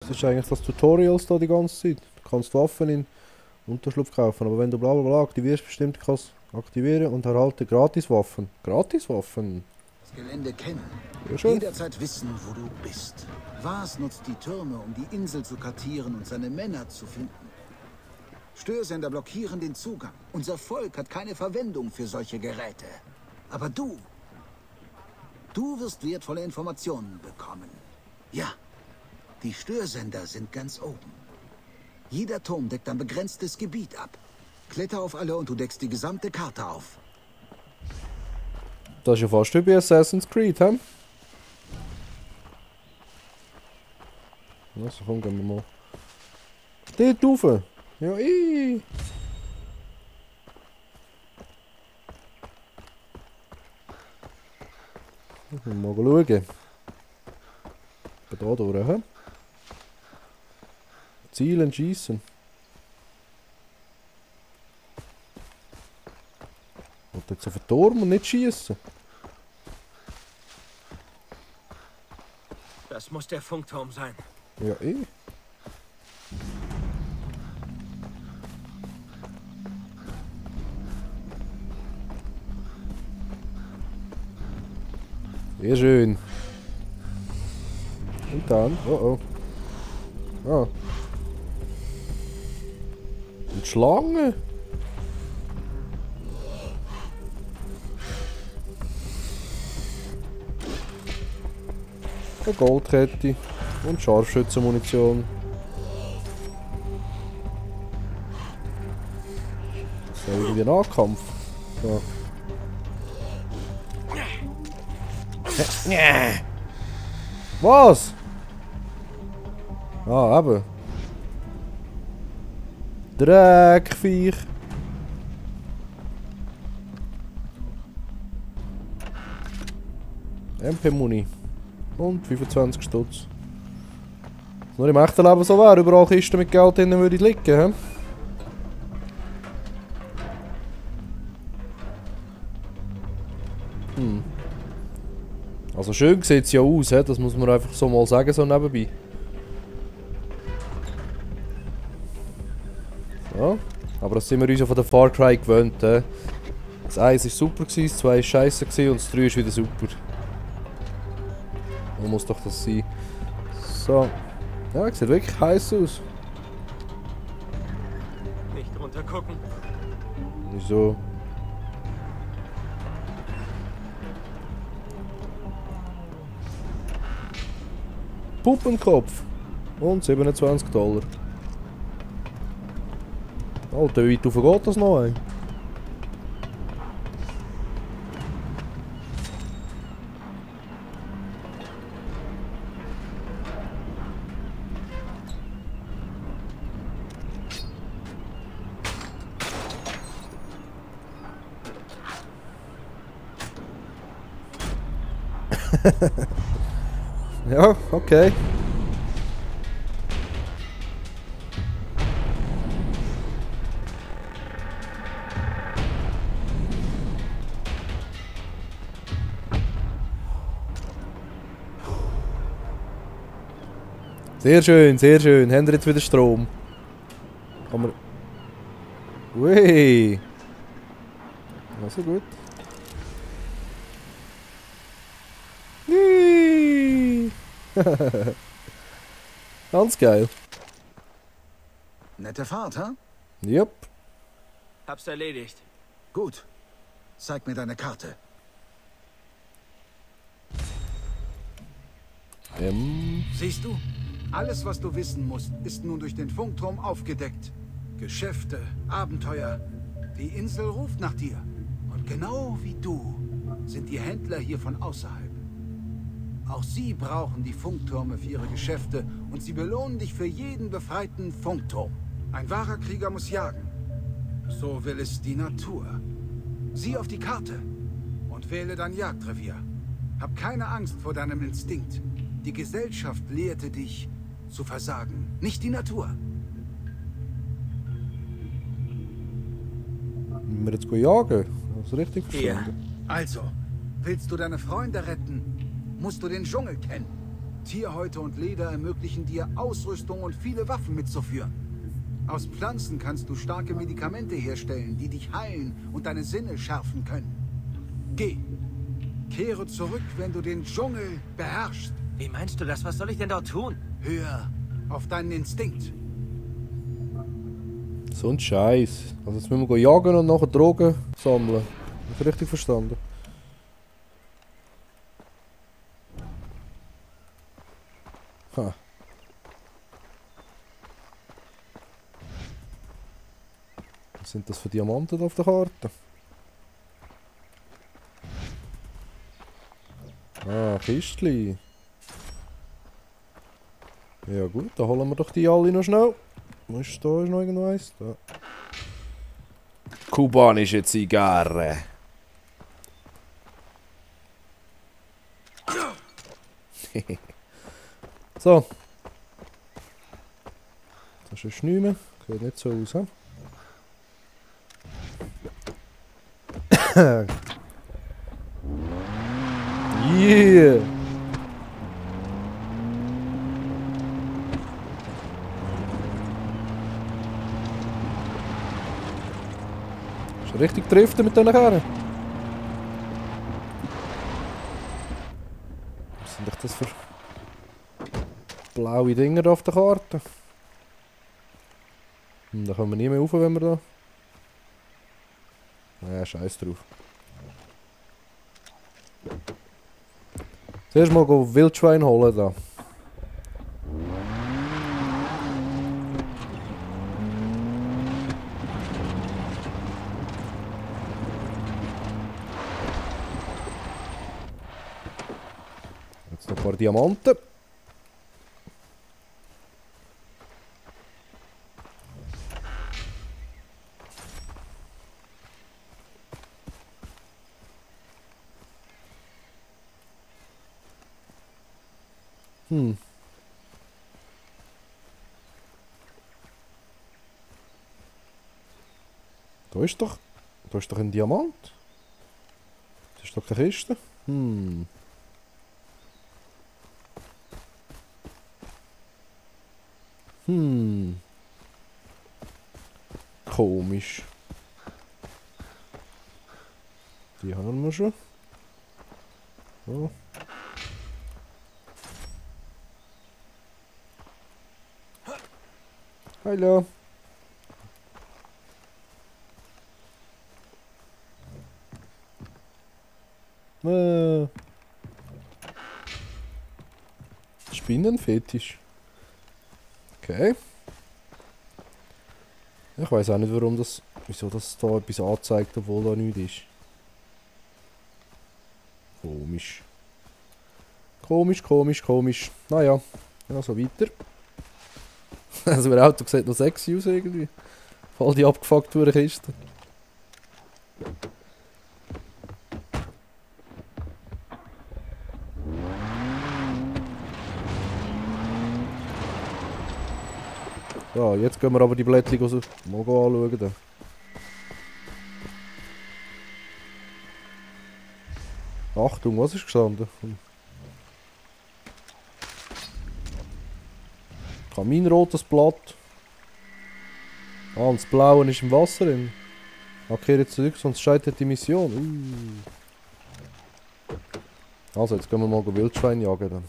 Das ist eigentlich das Tutorials da die ganze Zeit. Du kannst Waffen in Unterschlupf kaufen, aber wenn du bla bla bla aktivierst, bestimmt kannst du aktivieren und erhalte Gratiswaffen. Gratiswaffen? Das Gelände kennen. Ja, schon. Jederzeit wissen, wo du bist. Vars nutzt die Türme, um die Insel zu kartieren und seine Männer zu finden. Störsender blockieren den Zugang. Unser Volk hat keine Verwendung für solche Geräte. Aber du wirst wertvolle Informationen bekommen. Ja, die Störsender sind ganz oben. Jeder Turm deckt ein begrenztes Gebiet ab. Kletter auf alle und du deckst die gesamte Karte auf. Das ist ja fast wie bei Assassin's Creed, hä? Also komm, gehen wir mal. Dort rauf! Ja, mal schauen. Da durch, hä? Zielen, schießen. Und jetzt auf den Turm und nicht schießen. Das muss der Funkturm sein. Ja, Sehr schön. Und dann, oh. Ah. Und Schlange. Eine Goldkette und Scharfschützenmunition. Das ist ja irgendwie ein Nahkampf. So. Was? Ah, eben. Dreckviech. MP-Muni. Und 25 Stutz. Nur im echten Leben so wäre, überall Kisten mit Geld drin würde liegen, he? Also schön sieht es ja aus, he? Das muss man einfach so mal sagen, so nebenbei. Ja, aber das sind wir uns ja von der Far Cry gewöhnt. He? Das 1 war super, das 2 war scheiße und das 3 ist wieder super. Dann muss doch das sein. So. Ja, sieht wirklich heiß aus. Nicht runtergucken. Wieso? Puppenkopf. Und $27. Alter, wie weit rauf geht das noch, ey? Ja, okay. Sehr schön, sehr schön. Haben wir jetzt wieder Strom? Kann man... Ui. Also gut. Ganz geil. Nette Fahrt, ha? Jupp. Hab's erledigt. Gut. Zeig mir deine Karte. Siehst du? Alles, was du wissen musst, ist nun durch den Funkturm aufgedeckt. Geschäfte, Abenteuer. Die Insel ruft nach dir. Und genau wie du sind die Händler hier von außerhalb. Auch sie brauchen die Funktürme für ihre Geschäfte und sie belohnen dich für jeden befreiten Funkturm. Ein wahrer Krieger muss jagen. So will es die Natur. Sieh auf die Karte und wähle dein Jagdrevier. Hab keine Angst vor deinem Instinkt. Die Gesellschaft lehrte dich zu versagen, nicht die Natur. Müssen wir jetzt jagen? Das ist richtig verstanden. Also, willst du deine Freunde retten, musst du den Dschungel kennen. Tierhäute und Leder ermöglichen dir Ausrüstung und viele Waffen mitzuführen. Aus Pflanzen kannst du starke Medikamente herstellen, die dich heilen und deine Sinne schärfen können. Geh. Kehre zurück, wenn du den Dschungel beherrschst. Wie meinst du das? Was soll ich denn dort tun? Hör auf deinen Instinkt. So ein Scheiß. Also jetzt müssen wir jagen und nachher Drogen sammeln. Habe ich richtig verstanden? Ha. Was sind das für Diamanten auf der Karte? Ah, Kistli. Ja gut, dann holen wir doch die alle noch schnell. Wo ist da noch irgendwas? Da. Kubanische Zigarre. So. Das ist ein Schnüme. Sieht nicht so aus, he? Yeah! Ist richtig driften mit diesen Kerren. Was sind das für blaue Dinger da auf der Karte? Da kommen wir nie mehr rauf, wenn wir da... Naja, scheiß drauf. Zuerst mal Wildschwein holen da. Jetzt noch ein paar Diamanten. Da ist doch ein Diamant. Das ist doch keine Kiste. Komisch. Die haben wir schon. So. Hallo. Spinnenfetisch. Okay. Ich weiß auch nicht, wieso das da etwas anzeigt, obwohl da nichts ist. Komisch. Komisch. Naja, also weiter. Also mein Auto sieht noch sexy aus irgendwie. Voll die abgefuckt wurde Kiste. Ja, jetzt gehen wir aber die Blättchen mal anschauen. Dann. Achtung, was ist gestanden? Kaminrotes Blatt. Ah, und das Blaue ist im Wasser drin. Kehre zurück, sonst scheitert die Mission. Also, jetzt gehen wir mal Wildschwein jagen. Dann.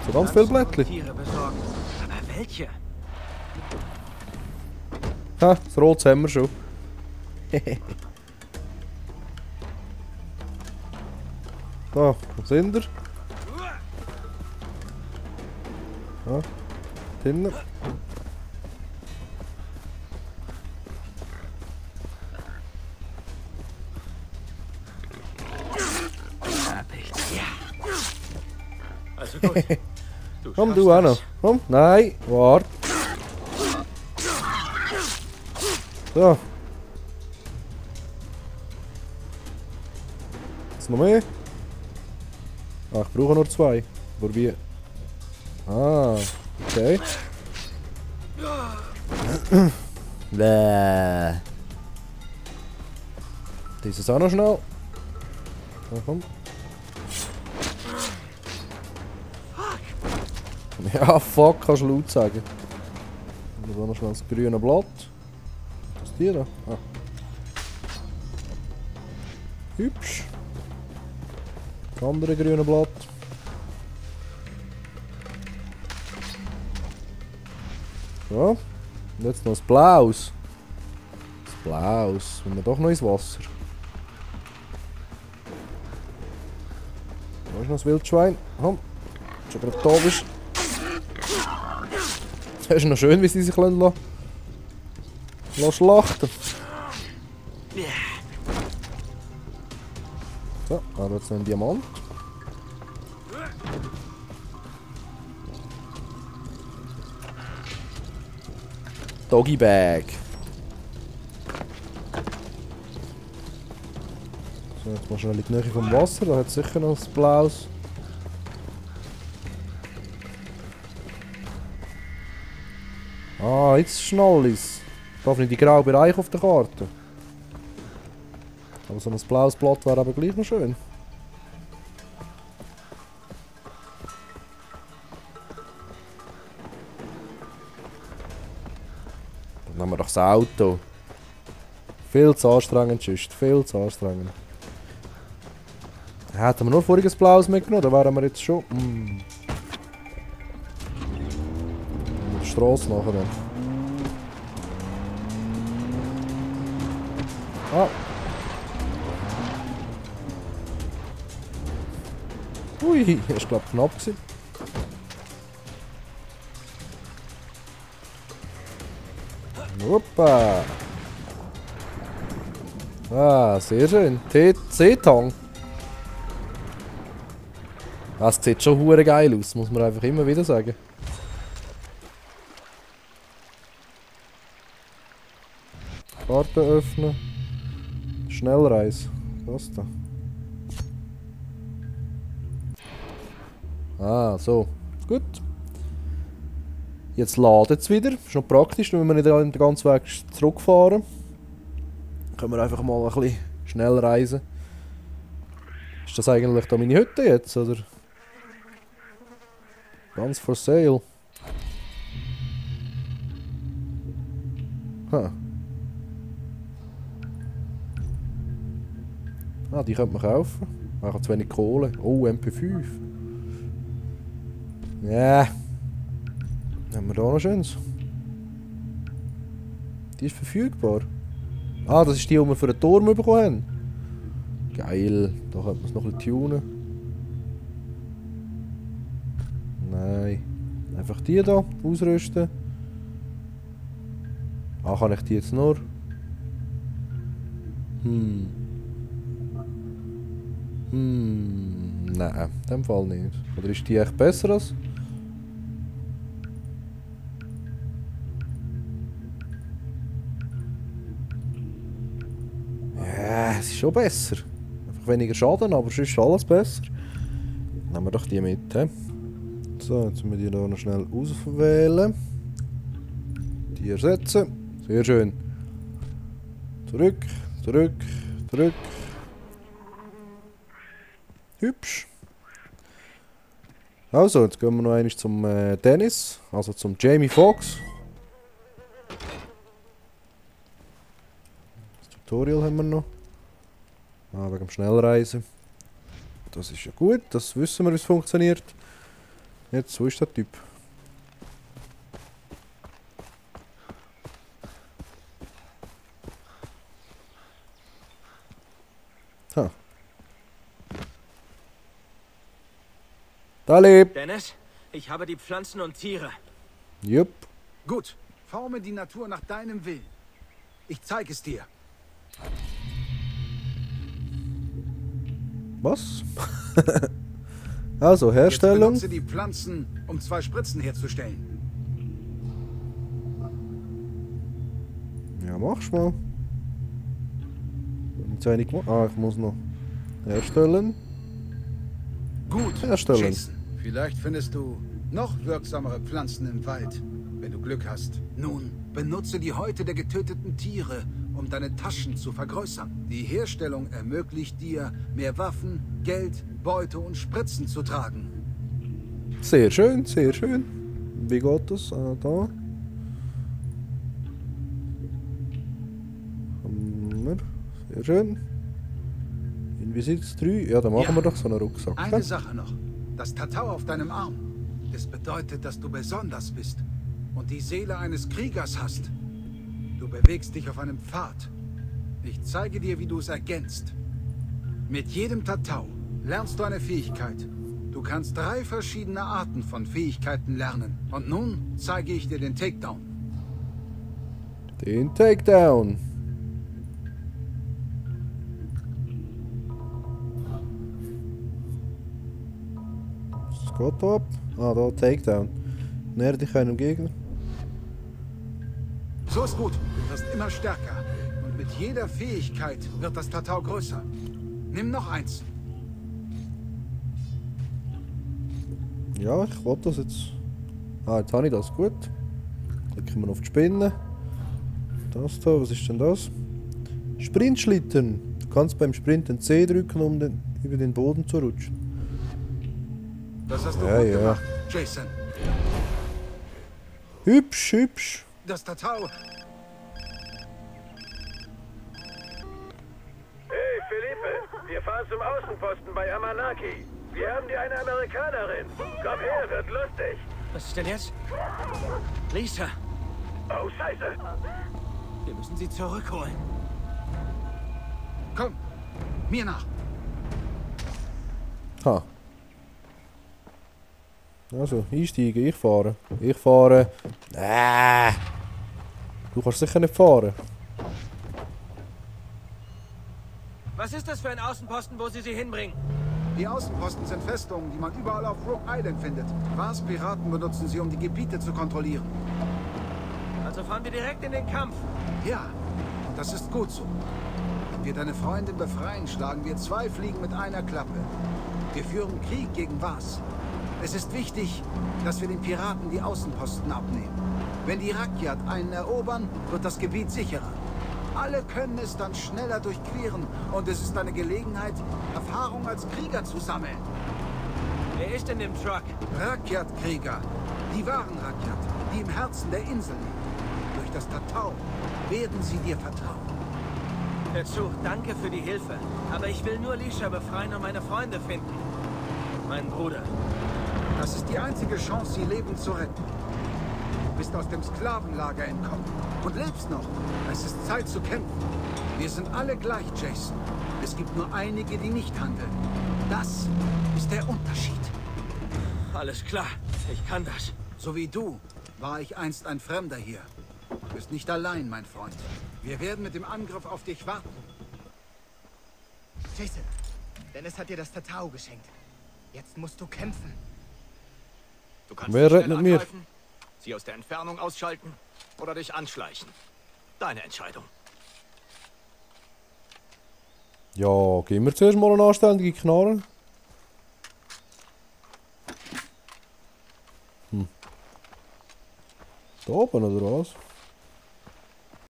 So ganz viele Blättchen. Tiere besorgen. Aber welche? Ha, das Rot haben wir schon. Da, wo sind wir? Ja, hinten. Also gut. Komm, du auch noch. Komm, nein, warte. So. Jetzt noch mehr. Ah, ich brauche nur 2. Aber wie? Ah, okay. Bäh. Dieses auch noch schnell. Na komm. Ja, fuck, kannst du laut sagen. Und dann noch schnell das grüne Blatt. Was ist die da? Ah. Hübsch. Das andere grüne Blatt. So. Und jetzt noch das Blaues. Das Blaues. Und wir doch noch ins Wasser. Da ist noch das Wildschwein. Komm. Schon gerade da bist. Das ist noch schön, wie sie sich schlachten. So, aber jetzt noch ein Diamant. Doggy Bag. So, jetzt mal schnell in die Nähe vom Wasser, da hat es sicher noch das Blaues. Ah, jetzt schnell ist. Darf nicht die graue Bereich auf der Karte. Aber so ein blaues Blatt wäre aber gleich noch schön. Dann nehmen wir doch das Auto. Viel zu anstrengend, sonst. Viel zu anstrengend. Hätten wir nur voriges Blaues mitgenommen, dann wären wir jetzt schon. Die Straße nachher dann. Ah. Ui, das war glaube ich knapp gewesen. Hoppa. Ah, sehr schön. Seetang. Das sieht schon hure geil aus, muss man einfach immer wieder sagen. Karte öffnen. Schnellreise. Was da? Ah, so. Gut. Jetzt ladet es wieder. Ist noch praktisch, wenn wir nicht den ganzen Weg zurückfahren. Können wir einfach mal ein bisschen schnell reisen. Ist das eigentlich da meine Hütte jetzt, oder? Ganz for sale. Ha. Ah, die könnte man kaufen. Ich habe zu wenig Kohle. Oh, MP5. Ja. Haben wir da noch Schönes? Die ist verfügbar. Ah, das ist die, die wir für den Turm bekommen haben. Geil. Da könnte man es noch ein bisschen tunen. Nein. Einfach die hier ausrüsten. Ah, kann ich die jetzt nur? Nein, in dem Fall nicht. Oder ist die echt besser als? Ja, es ist schon besser. Einfach weniger Schaden, aber sonst ist alles besser. Nehmen wir doch die mit. He? So, jetzt müssen wir die hier noch schnell auswählen. Die ersetzen. Sehr schön. Zurück, zurück, zurück. Hübsch. Also, jetzt gehen wir noch einmal zum Dennis, also zum Jamie Foxx. Das Tutorial haben wir noch. Ah, wegen dem Schnellreisen. Das ist ja gut, das wissen wir, wie es funktioniert. Jetzt, wo ist der Typ? Ha. Da lebt. Dennis, ich habe die Pflanzen und Tiere. Jupp. Gut, forme die Natur nach deinem Willen. Ich zeige es dir. Was? Also, Herstellung. Jetzt benutze die Pflanzen, um 2 Spritzen herzustellen. Ja, mach's mal. Nicht so einig gemacht. Ah, ich muss noch herstellen. Gut, Herstellen. Jason. Vielleicht findest du noch wirksamere Pflanzen im Wald, wenn du Glück hast. Nun, Benutze die Häute der getöteten Tiere, um deine Taschen zu vergrößern. Die Herstellung ermöglicht dir, mehr Waffen, Geld, Beute und Spritzen zu tragen. Sehr schön, sehr schön. Wie geht das? Ah, da. Haben wir. Sehr schön. In Besitz 3. Ja, dann machen wir doch so einen Rucksack. Eine Sache noch. Das Tatau auf deinem Arm. Das bedeutet, dass du besonders bist und die Seele eines Kriegers hast. Du bewegst dich auf einem Pfad. Ich zeige dir, wie du es ergänzt. Mit jedem Tatau lernst du eine Fähigkeit. Du kannst 3 verschiedene Arten von Fähigkeiten lernen. Und nun zeige ich dir den Takedown. Den Takedown. Was geht da ab? Ah, da Takedown. Näher dich einem Gegner. So ist gut. Du wirst immer stärker. Und mit jeder Fähigkeit wird das Tatau größer. Nimm noch eins. Ja, ich wollte das jetzt. Ah, jetzt habe ich das. Gut. Klicken wir auf die Spinne. Das da, was ist denn das? Sprintschlitten. Du kannst beim Sprinten C drücken, um über den Boden zu rutschen. Das hast du Ja, gut ja. gemacht, Jason. Hübsch, hübsch. Das Tatau. Hey, Felipe, wir fahren zum Außenposten bei Amanaki. Wir haben dir eine Amerikanerin. Komm her, wird lustig. Was ist denn jetzt? Lisa, Oh, Scheiße. wir müssen sie zurückholen. Komm, mir nach. Ha. Also, einsteigen, ich fahre. Ich fahre. Du kannst sicher nicht fahren. Was ist das für ein Außenposten, wo sie hinbringen? Die Außenposten sind Festungen, die man überall auf Rook Island findet. Piraten benutzen sie, um die Gebiete zu kontrollieren. Also fahren wir direkt in den Kampf. Ja, und das ist gut so. Wenn wir deine Freundin befreien, schlagen wir 2 Fliegen mit einer Klappe. Wir führen Krieg gegen was? Es ist wichtig, dass wir den Piraten die Außenposten abnehmen. Wenn die Rakyat einen erobern, wird das Gebiet sicherer. Alle können es dann schneller durchqueren und es ist eine Gelegenheit, Erfahrung als Krieger zu sammeln. Wer ist in dem Truck? Rakyat-Krieger, die wahren Rakyat, die im Herzen der Insel leben. Durch das Tatau werden sie dir vertrauen. Hör zu, danke für die Hilfe. Aber ich will nur Lisha befreien und meine Freunde finden. Meinen Bruder. Das ist die einzige Chance, sie lebend zu retten. Du bist aus dem Sklavenlager entkommen und lebst noch. Es ist Zeit zu kämpfen. Wir sind alle gleich, Jason. Es gibt nur einige, die nicht handeln. Das ist der Unterschied. Alles klar, ich kann das. So wie du war ich einst ein Fremder hier. Du bist nicht allein, mein Freund. Wir werden mit dem Angriff auf dich warten. Jason, Dennis hat dir das Tatau geschenkt. Jetzt musst du kämpfen. Du kannst Wer sie rennt schnell mit mir? angreifen, sie aus der Entfernung ausschalten oder dich anschleichen. Deine Entscheidung. Ja, geben wir zuerst mal eine anständige Knarre. Da oben, oder was?